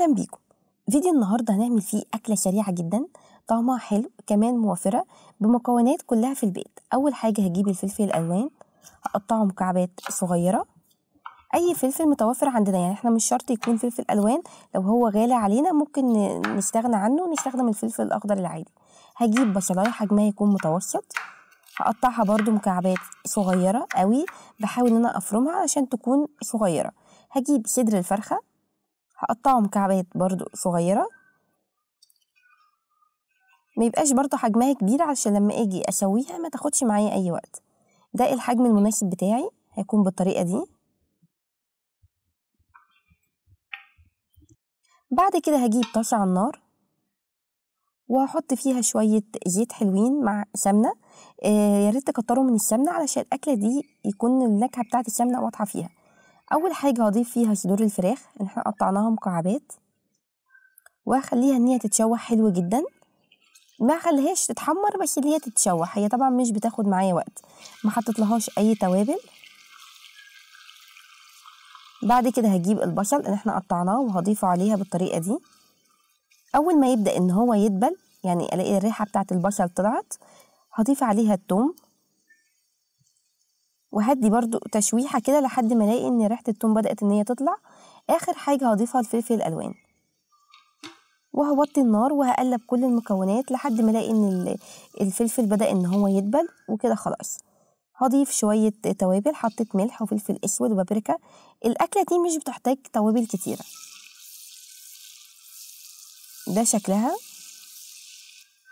اهلا بيكم. فيديو النهارده هنعمل فيه اكله سريعة جدا، طعمها حلو، كمان موفره بمكونات كلها في البيت. اول حاجة هجيب الفلفل الالوان، هقطعه مكعبات صغيرة. اي فلفل متوفر عندنا، يعني احنا مش شرط يكون فلفل الوان، لو هو غالي علينا ممكن نستغنى عنه ونستخدم الفلفل الاخضر العادي. هجيب بصلايه حجمها يكون متوسط، هقطعها برده مكعبات صغيرة قوي، بحاول ان انا افرمها عشان تكون صغيرة. هجيب صدر الفرخه، هقطعه مكعبات برضو صغيرة، ما يبقاش برضو حجمها كبير عشان لما اجي اسويها ما تاخدش معايا اي وقت. ده الحجم المناسب بتاعي، هيكون بالطريقة دي. بعد كده هجيب طاسه على النار وهحط فيها شوية زيت حلوين مع سمنه. يا ريت تكتروا من السمنة علشان الاكلة دي يكون النكهة بتاعه السمنة واضحة فيها. اول حاجة هضيف فيها صدور الفراخ اللي احنا قطعناها مكعبات، وهخليها ان هي تتشوح حلو جدا. ما خليهاش تتحمر، بس اللي هي تتشوح. هي طبعا مش بتاخد معايا وقت، ما حطيتلهاش اي توابل. بعد كده هجيب البصل اللي احنا قطعناه وهضيفه عليها بالطريقة دي. اول ما يبدا ان هو يدبل، يعني الاقي الريحة بتاعه البصل طلعت، هضيف عليها الثوم، وهدي برضو تشويحه كده لحد ما الاقي ان ريحه الثوم بدات ان هي تطلع. اخر حاجة هضيفها الفلفل الالوان، وهوطي النار وهقلب كل المكونات لحد ما الاقي ان الفلفل بدا ان هو يدبل وكده. خلاص هضيف شوية توابل، حطيت ملح وفلفل اسود وبابريكا. الاكلة دي مش بتحتاج توابل كتيرة. ده شكلها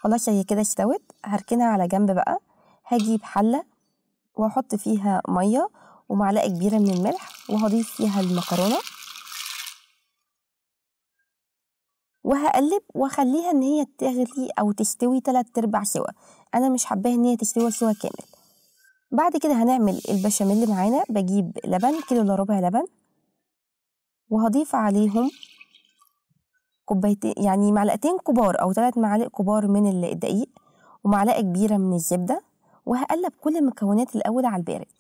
خلاص، هي كده استوت. هركنها على جنب بقى. هجيب حله واحط فيها مية ومعلقة كبيرة من الملح، وهضيف فيها المكرونه، وهقلب واخليها ان هي تغلي او تستوي 3/4 سوا. انا مش حباها ان هي تستوي سوا كامل. بعد كده هنعمل البشاميل معانا. بجيب لبن، 1.75 كيلو لبن، وهضيف عليهم كوبايتين، يعني معلقتين كبار او 3 معالق كبار من الدقيق، ومعلقة كبيرة من الزبدة. وهقلب كل المكونات الاول على البارد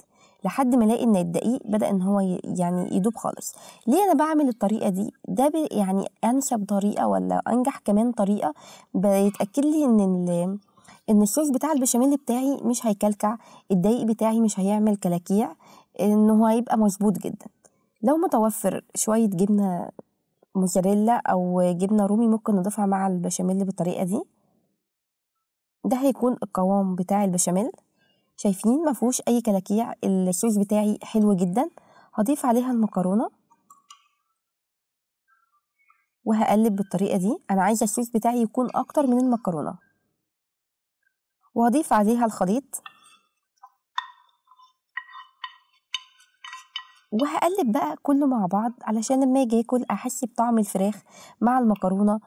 لحد ما الاقي ان الدقيق بدا ان هو يعني يدوب خالص. ليه انا بعمل الطريقة دي؟ ده يعني انسب طريقه، ولا انجح كمان طريقه، بيتاكد لي ان الصوص بتاع البشاميل بتاعي مش هيكلكع، الدقيق بتاعي مش هيعمل كلاكيع، ان هو هيبقى مظبوط جدا. لو متوفر شوية جبنه موزاريلا او جبنه رومي ممكن نضيفها مع البشاميل بالطريقة دي. ده هيكون القوام بتاع البشاميل. شايفين ما فيهوش اي كلاكيع، الصوص بتاعي حلو جدا. هضيف عليها المكرونه وهقلب بالطريقة دي. انا عايزه الصوص بتاعي يكون اكتر من المكرونه. وهضيف عليها الخليط، وهقلب بقى كله مع بعض علشان لما اجي اكل احس بطعم الفراخ مع المكرونه.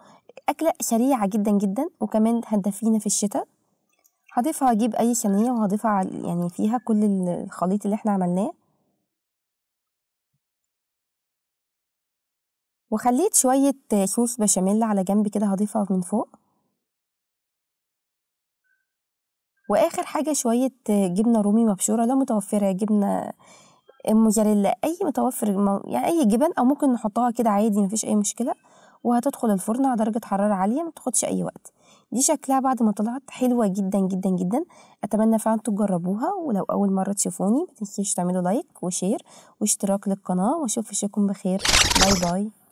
اكله سريعة جدا جدا، وكمان هتدفينا في الشتاء. هضيفها، هجيب اي صينية وهضيفها يعني فيها كل الخليط اللي احنا عملناه. وخليت شوية صوص بشاميل على جنب كده هضيفها من فوق. واخر حاجة شوية جبنه رومي مبشوره، لو متوفرة جبنه موزاريلا، اي متوفر، يعني اي جبن، او ممكن نحطها كده عادي مفيش اي مشكلة. وهتدخل الفرن على درجه حرارة عالية، ما تاخدش اي وقت. دي شكلها بعد ما طلعت حلوة جدا جدا جدا. اتمنى فعلا تجربوها، ولو اول مرة تشوفوني ما تنسوش تعملوا like و share واشتراك للقناة، واشوف وشكم بخير. bye bye.